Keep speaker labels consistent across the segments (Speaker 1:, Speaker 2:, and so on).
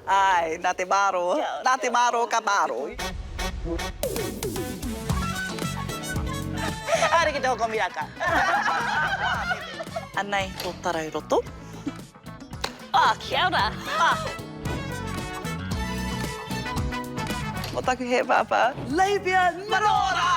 Speaker 1: Āe, nā te mārō, nā te mārō ka mārō.
Speaker 2: Haere ki te hoko miraka. Anei tō tarau roto. Oh, kia ora. Oh.
Speaker 1: Ko taku he pāpā. Labia minora!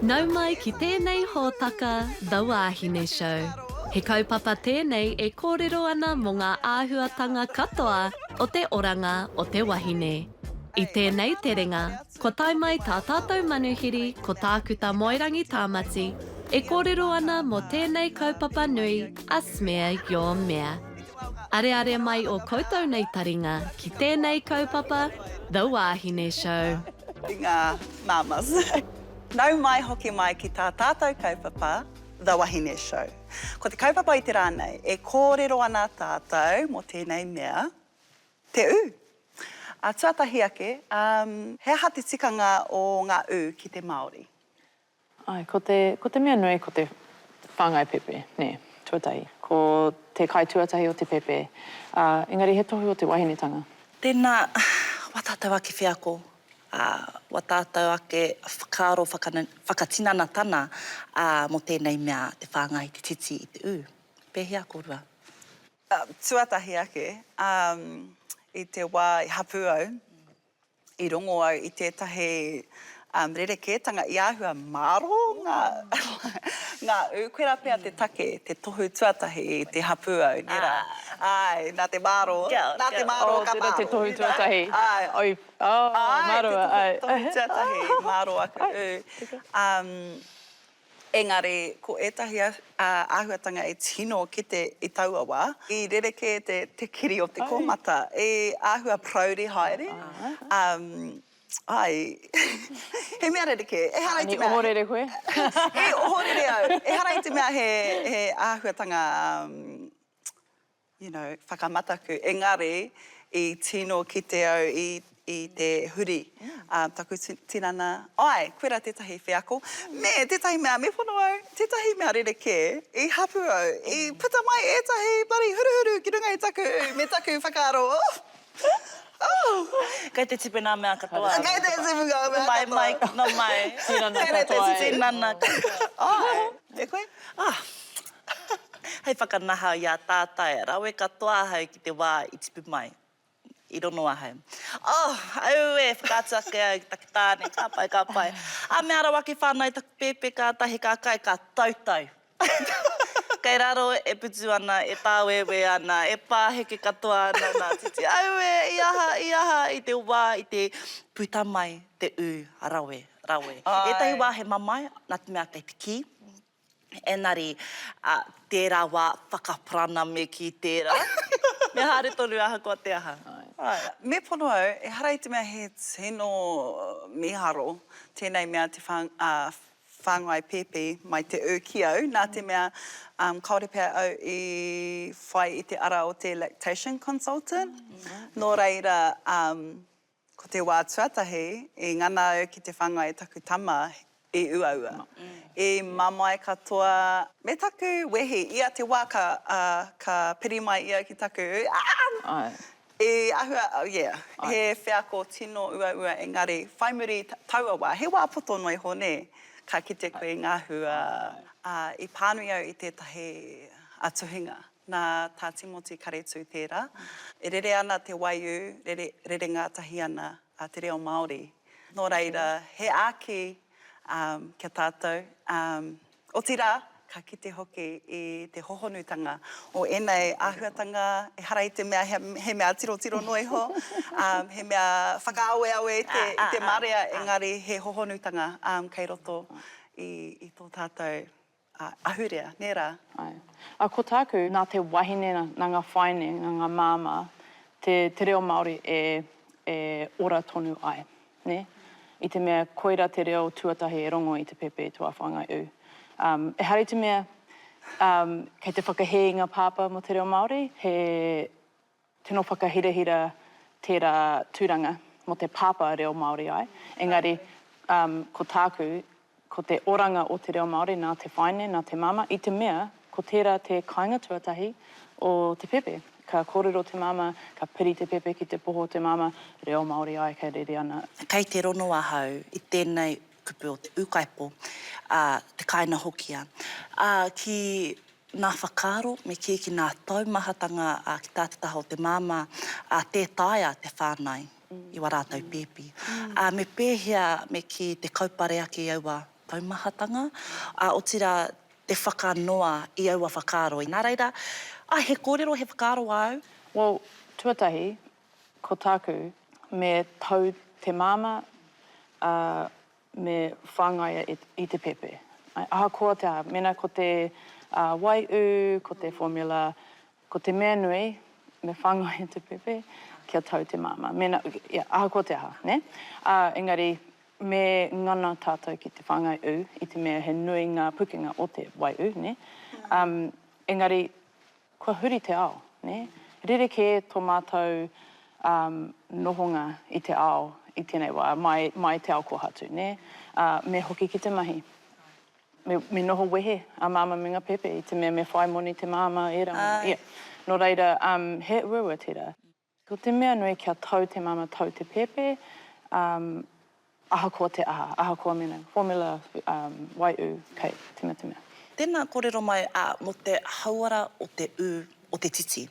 Speaker 3: Nau mai ki tēnei hōtaka The Wāhine Show. He kaupapa tēnei e kōrero ana mō ngā āhuatanga katoa o te oranga o te wahine. I tēnei terenga, kua tae mai tā tātou manuhiri ko Tākuta Moerangi Tāmati e kōrero ana mō tēnei kaupapa nui a Smear Your Mea. Areare mai ō koutou nei taringa ki tēnei kaupapa The Wāhine Show.
Speaker 1: I ngā māmas. Nau mai hoki mai ki tā tātou kaupapa The Wahine Show. Ko te kaupapa i te rā nei, e kōrero ana tātou mō tēnei mea, te ū. Ā, tuatahi ake, he aha te tikanga o ngā ū ki te Māori?
Speaker 4: Āe, ko te, ko te mea nui ko te whāngai pepe, nē, tuatahi. Ko te kai tuatahi o te pepe, ā, engari he tohu o te wahinetanga.
Speaker 2: Tēnā, wā tātou ake wheako, ā, wā tātou ake whakaaro whakatinanatana, ā, mō tēnei mea te whāngai i te titi i te ū. Pēhea kōrua?
Speaker 1: Tuatahi ake, ā, i te wā i hapū au, I rongo au i tētahi rerekētanga i āhua mārō ngā, ngā ū. Koirā pea te take, te tohu tuatahi i te hapū au, nē rā? Āe, nā te mārō, nā te mārō ka mārō.
Speaker 4: Oh, tērā te tohu tuatahi.
Speaker 1: Āe.
Speaker 4: Oi, oh, mārō, āe.
Speaker 1: Āe, te tohu tuatahi, mārō aku ū. Engari, ko ētahi āhuatanga i tino kite i taua wā, i rerekē te kiri o te kōmata, i āhua parauri haere, āe, he mea rerekē, ehara i te mea.
Speaker 4: I ohorere koe?
Speaker 1: I ohorere au, ehara i te mea he āhuatanga you know, whakamataku, engari i tino kite au i, i te huri a taku tinana, ae, koira tetahi wheako, me tetahi mea, me pono au, tetahi mea rerekē, i hapu au, i puta mai etahi bloody huruhuru ki runga i taku, me taku whakaaro, oh, oh.
Speaker 2: Kei te tipu ngā mea katoa.
Speaker 1: Kei te tipu ngā mea katoa.
Speaker 2: Mai, mai, no mai.
Speaker 4: Tinana katoa e.
Speaker 2: Tinana katoa.
Speaker 1: Ae, e koe?
Speaker 2: Ah. Hei whakanaha i a tātai, rawe katoa ahau ki te wā i tipu mai. I rono ahau. Oh, aue, whakaatu ake au ki taku tāne, ka pai, ka pai. A mea rawa ake whānau taku pēpē kātahi ka kai, ka tautau. Kei raro e putu ana, e tāwēwē ana, e pāheke katoa ana nā titi. Aue, i aha, i aha, i te wā, i te puta mai te ū, rawe, rawe. Ētahi wā he mamae, nā te mea kei te kī, Engari, ā, tērā wā whakaparana me kī tērā. Me haere tonu ahakoa te aha.
Speaker 1: Āe. Me pono au, ehara i te mea he tino mīharo tēnei mea te whāngai pēpi mai te ū ki au, nā te mea kāore pea au i whai i te ara o te lactation consultant. Nō reira, Ko te wā tuatahi i ngana au ki te whangai i taku tama i uaua. I mamae katoa. Me taku wehi, ia te wā ka, ka piri mai ia ki taku, aah! I ahua, yeah, he wheako tino uaua engari whai muri i taua wā, he wā poto noa iho nē, ka kite koe i ngā hua. Ā, i pānui au i tētahi tuhinga Nā Tā Timoti Karetū tērā. E rere ana te waiū, rere, rere ngātahi ana a te reo Māori. Nō reira, he āki kia tātou, otirā, ka kite hoki i te hohonutanga o ēnei āhuatanga, ehara i te mea he mea tirotiro noa iho, he mea whakaaweawe i te, i te marea, engari he hohonutanga kei roto i, i tō tātou Ā, ahurea, nē rā?
Speaker 4: Āe. Ā, ko tāku, nā te wahine, nā ngā whaene, nā ngā māmā, te, te reo Māori e, e ora tonu ai, nē? I te mea koira te reo tuatahi e rongo i te pepe i te wā whāngai ū. Ā, ehara i te mea Um, kei te whakahē i ngā pāpā mō te reo Māori, he tino whakahirahira tērā tūranga mō te pāpā reo Māori ai. Engari, um, ko tāku, ko te oranga o te reo Māori nā te whaene, nā te māmā, i te mea, ko tērā te kāinga tuatahi o te pepe. Ka kōrero te māmā, ka piri te pepe ki te poho o te māmā, reo Māori ai kei rere ana.
Speaker 2: Kei te rono ahau i tēnei kupu o te ūkaipō, ā, te kāina hoki a. Ā, ki nā whakaaro me kī ki nā taumahatanga ā, ki tā te taha o te māmā, ā, tē taea te whānai i wā rātou pēpi. Ā, me pēhea me kī te kaupare ake i aua taumahatanga, ā, otirā te whakanoa i aua whakaaro. Nā reira, āe, he kōrero, he whakaaro āu?
Speaker 4: Well, tuatahi, ko tāku, me tau te māmā, ā, me whāngaia i te pepe. Ahakoa te aha, mēnā ko te waiū, ko te formula, ko te mea nui, me whāngaia te pepe kia tau te māmā. Mēnā, ia, ahakoa te aha, nē? Ā, engari, me ngana tātou ki te whāngai ū, i te mea he nui ngā pukenga o te waiū, nē? Engari, Kua huri te ao, nē? Rerekē tō mātou nohonga i te ao i tēnei wā, mai, mai te ao kōhatu, nē? Ā, me hoki ki te mahi. Me, me noho wehe a māmā me ngā pēpē i te mea me whai moni te māmā, ērā momo, ia. Nō reira, he uaua tērā. Ko te mea nui kia tau te mama tau te pēpē, ahakoa te aha, ahakoa mena formula, waiū, kei te mea te mea.
Speaker 2: Tēnā kōrero mai ā mō te hauora o te ū o te titi.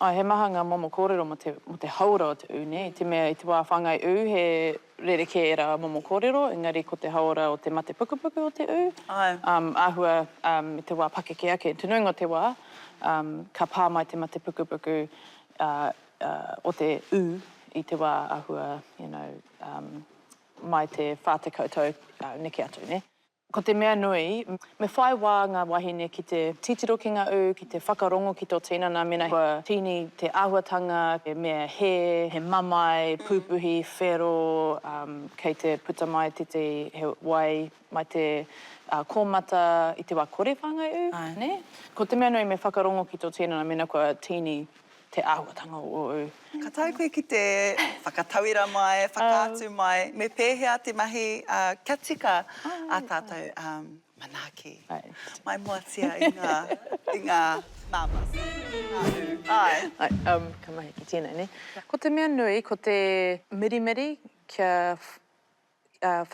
Speaker 4: Āe, he maha ngā momo kōrero mō te, mō te hauora o te ū, nē, i te mea i te wā whāngai ū he rerekē ērā momo kōrero, engari ko te hauora o te mate pukupuku o te ū, āhua i te wā pakeke ake, te nuinga o te wā, ka pā mai te mate pukupuku o te ū i te wā āhua, you know, mai te 40 tau neke atu, nē. Ko te mea nui, me whai wā ngā wāhine ki te titiro ki ngā ū, ki te whakarongo ki tō tinana mēnā kua tīni te āhuatanga, he mea hē, he mamae, pūpuhi, whero, kei te puta mai tētehi he wai mai te kōmata i te wā kore whāngai ū, nē? Ko te mea nui me whakarongo ki tō tinana mēnā kua tīni te āhuatanga o ō ū.
Speaker 1: Ka tau koe ki te whakatauira mai, whakaatu mai, me pēhea te mahi kia tika ā tātou manaaki. Maimoatia i ngā, i ngā māmās, ngā ū. Āe.
Speaker 4: Āe, ka mahi ki tēnei, nē. Ko te mea nui, ko te mirimiri kia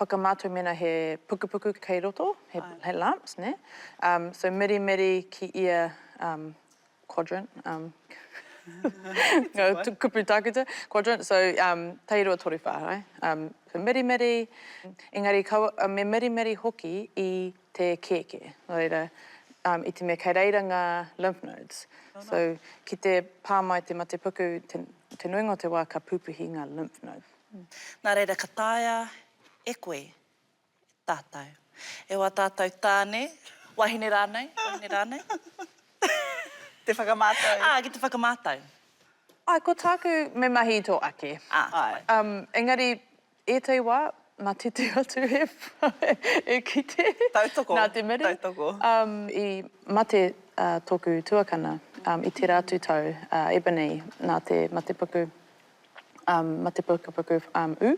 Speaker 4: whakamātau mēnā he pukupuku kei roto, he, he lumps, nē. Um, so mirimiri ki ia um, quadrant, um, ngā kupu tākuta, quadrant, so um, tairua toruwhā, right? Um, so mirimiri, engari kaua, me mirimiri hoki i te kēkē, nō reira, um, i te mea kei reira ngā lymph nodes. So, ki te pā mai te mate puku, te, te nuinga o te wā ka pupuhi ngā lymph nodes.
Speaker 2: Nā reira ka taea e koe, e tātou, e wā tātou tāne, wahine rānei, wahine rānei.
Speaker 1: Te whakamātau.
Speaker 2: Ā, ki te whakamātau.
Speaker 4: Āe, ko tāku me mahi i tō ake.
Speaker 2: Āe.
Speaker 4: Um, engari, ētahi wā, mā tētahi atu e, e kite.
Speaker 1: Tautoko.
Speaker 4: Nā te miri.
Speaker 1: Tautoko.
Speaker 4: Um, i mate uh, tōku tuakana um, i tērā atu tau, uh, Ebony, nā te mate puku. um, ma te pukupuku um, ū.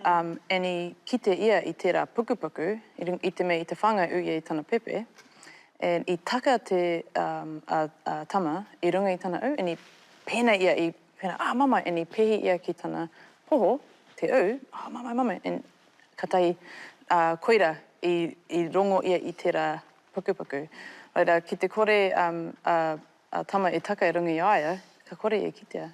Speaker 4: Um, and i kite ia i tērā pukupuku, i, i te mea i te whāngai ū ia i tana pepe, and i taka te um, a, a tama i runga i tana ū, and i pēnei ia, i pēnei, ah, mamae, and i pēhi ia ki tana poho, te ū, ah, mamae, mamae, and katahi, uh, koira, i, i rongo ia i tērā pukupuku. Reira, ki te kore um, a, A tama e taka i runga i a ia, ka kore e kitea.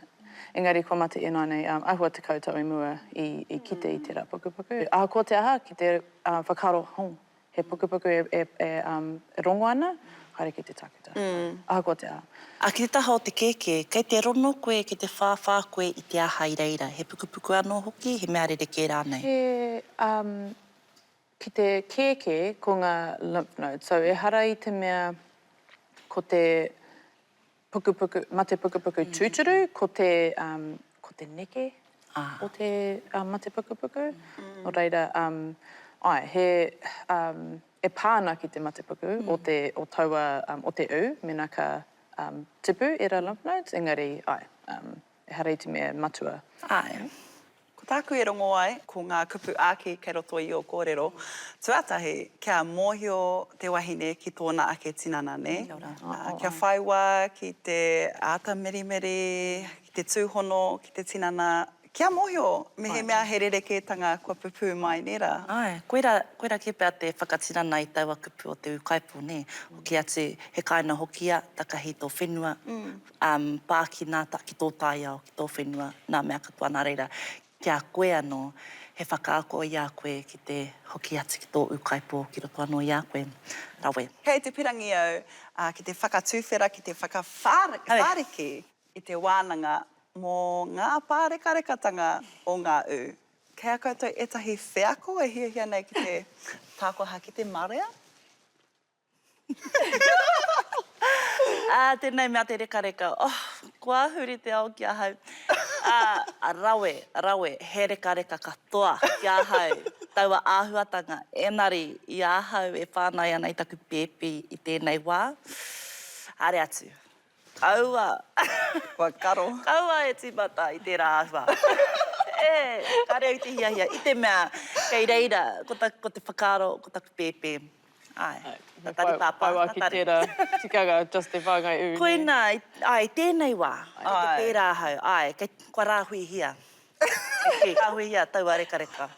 Speaker 4: Engari kua mate ināianei, āhua 10 tau i mua i kite i tērā pukupuku. Ahakoa te aha, ki te whakaaro, oh, he pukupuku e rongo ana, haere ki te tākuta. Ahakoa te aha.
Speaker 2: A, ki te taha o te kēkē, kei te rono koe, kei te whāwhā koe i te aha i reira? He pukupuku anō hoki, he mea rerekē rānei?
Speaker 4: He, Ki te kēkē, ko ngā lymph nodes. So ehara i te mea ko te pukupuku, mate pukupuku tūturu, ko te, um, ko te neke o te um, mate pukupuku. Nō reira, um, āe, he, um, e pā ana ki te matepuku o te, o taua, o te ū, mēnā ka tipu ērā lymph nodes, engari, āe, ehara i te mea matua.
Speaker 2: Āe.
Speaker 1: Ko tāku e rongo ai, ko ngā kupu āki kei roto i ō kōrero. Tuatahi, kia mōhio te wahine ki tōna ake tinana, nē?
Speaker 2: Kia ora.
Speaker 1: Kia whai wā ki te āta mirimiri, ki te tūhono ki te tinana, kia mōhio mehemea he rerekētanga kua pupū mai, nē rā?
Speaker 2: Āe, koirā, koirā kē pea te whakatinana i taua kupu o te ūkaipō, nē? Hoki atu, he kāinga hoki ia, takahi tō whenua, pā ki nā, ki tō taiao, ki tō whenua, nā mea katoa. Nā reira, ki a koe anō, he whakaako i a koe ki te hoki atu ki tō ūkaipō ki roto anō i a koe. Rawe.
Speaker 1: Kei te pirangi au ki te whakatuwhera, ki te whakawhāriki i te wānanga mō ngā pārekarekatanga o ngā ū. Kei a koutou ētahi wheako e hiahia nei ki te tākoha ki te marea?
Speaker 2: Ā, tēnei mea te rekareka, oh, kua huri te ao ki ahau. Ā, rawe, rawe, he rekareka katoa ki ahau taua āhuatanga, engari i ahau e whāngai ana i taku pēpi i tēnei wā, haere atu. Kaua.
Speaker 1: Kua karo.
Speaker 2: Kaua e tīmata i tērā āhua. E, kāre au i te hiahia, i te mea, kei reira, ko taku, ko te whakaaro, ko taku pēpē. Āe, tatari pāpā,
Speaker 4: Whai wā ki
Speaker 2: tatari.
Speaker 4: tērā tikanga, just te whāngai ū, nē.
Speaker 2: Koinā, āe, i tēnei wā, kei te pērā ahau, āe, kei, kua rāhuihia. Kei rāhuihia taua rekareka.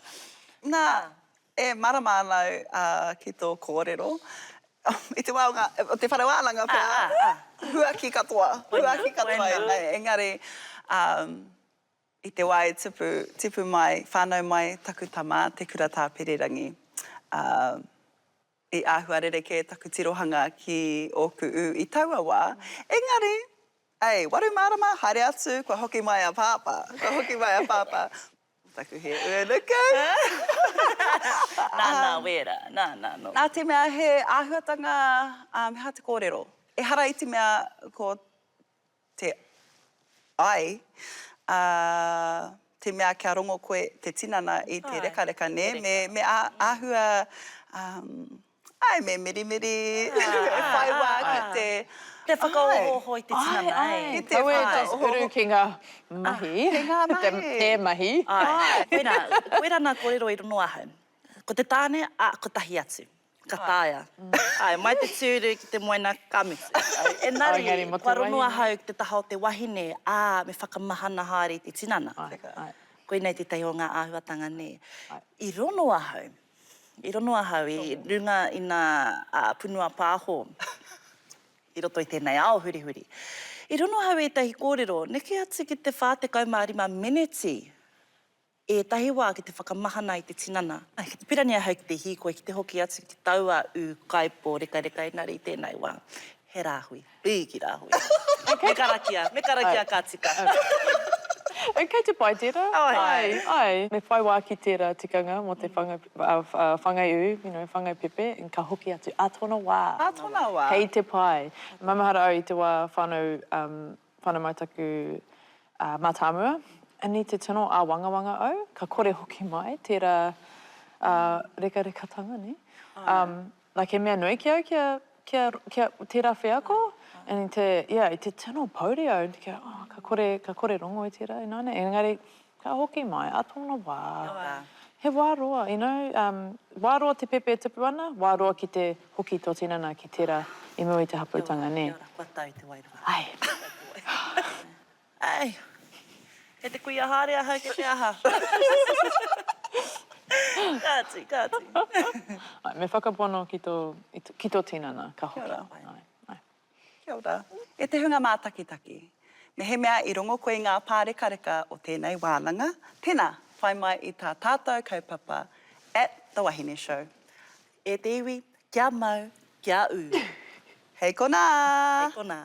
Speaker 1: Nā, E marama ana au ki tō kōrero. I te wā o ngā, o te whare wānanga pea, huaki katoa, huaki katoa ēnei. Engari, i te wā e tupu, tipu mai, whānau mai taku tama, Te Kura Tāpererangi, i āhua rerekē taku tirohanga ki ōku ū i taua wā. Engari, ei, waru marama, haere atu, kua hoki mai a Pāpā, kua hoki mai a Pāpā. Taku he uenuku.
Speaker 2: Nāna wērā, nāna anō.
Speaker 1: Nā te mea he āhuatanga, he aha te kōrero? Ehara i te mea ko te ai, ā, te mea kia rongo koe te tinana i te rekareka, nē? Me, me āhua, Āe, me mirimiri, e whai wā ki te.
Speaker 2: Te whakaohooho i te tinana, ē.
Speaker 1: Ki te
Speaker 4: Kaua e just
Speaker 1: whakaohooho.
Speaker 4: uru ki ngā mahi.
Speaker 1: Ki ngā mahi.
Speaker 4: Te mahi.
Speaker 2: Āe, koirā, koirā nā kōrero i rono ahau. Ko te tāne, ā, kotahi atu. Ka taea. Āe, mai te tūru ki te moena, ka mutu. Engari,
Speaker 4: Engari mō te
Speaker 2: kua rono
Speaker 4: wahine.
Speaker 2: ahau ki te taha o te wahine, ā, me whakamahana haere i te tinana.
Speaker 4: Āe, āe.
Speaker 2: Koinei tētahi o ngā āhuatanga, nē. I rono ahau. I rono ahau i runga i nā punua pāho i roto i tēnei ao hurihuri. I rono ahau ētahi kōrero, neke atu ki te 45 meneti ētahi wā ki te whakamahana i te tinana. Ki te pirani ahau ki te hīkoi, ki te hoki atu ki taua ūkaipō rekareka engari i tēnei wā, he rāhui. Ī, ki rāhui. Me karakia, me karakia ka tika.
Speaker 4: Kei te pai tērā.
Speaker 2: Āe.
Speaker 4: Āe, āe. Me whai wā ki tērā tikanga mō te whangai, whangai ū, you know, whangai pepe, and ka hoki atu ā tōna wā.
Speaker 1: Ā tōna wā.
Speaker 4: Kei te pai. Maumahara au i te wā whānau, whānau mai taku mātāmua, and i te tino āwangawanga au, ka kore hoki mai tērā rekarekatanga, nē. Like he mea nui ki au kia, kia, kia, tērā wheako, and i te, yeah, i te tino pouri au, kia, oh, ka kore, ka kore rongo i tērā ināianei, engari, ka hoki mai, a tōna wā. He wā roa, you know, um, wā roa te pepe e tupu ana, wā roa ki te hoki tō tinana ki tērā i mua i te hapūtanga, nē.
Speaker 2: Kia ora, kua tau te wairua.
Speaker 4: Ai.
Speaker 2: Ei! Kei te kuia haere ahau kei te aha? Kāti, kāti.
Speaker 4: Ai, me whakapono ki tō, ki tō tinana, ka hoki.
Speaker 1: Kia ora.
Speaker 4: Ai, ai.
Speaker 1: Kia ora. E te hunga mātakitaki, mehemea i rongo koe i ngā pārekareka o tēnei wānanga, tēnā, whai mai i tā tātou kaupapa at The Wahine Show.
Speaker 2: E te iwi, kia mau, kia ū.
Speaker 1: Hei konā!
Speaker 2: Hei konā.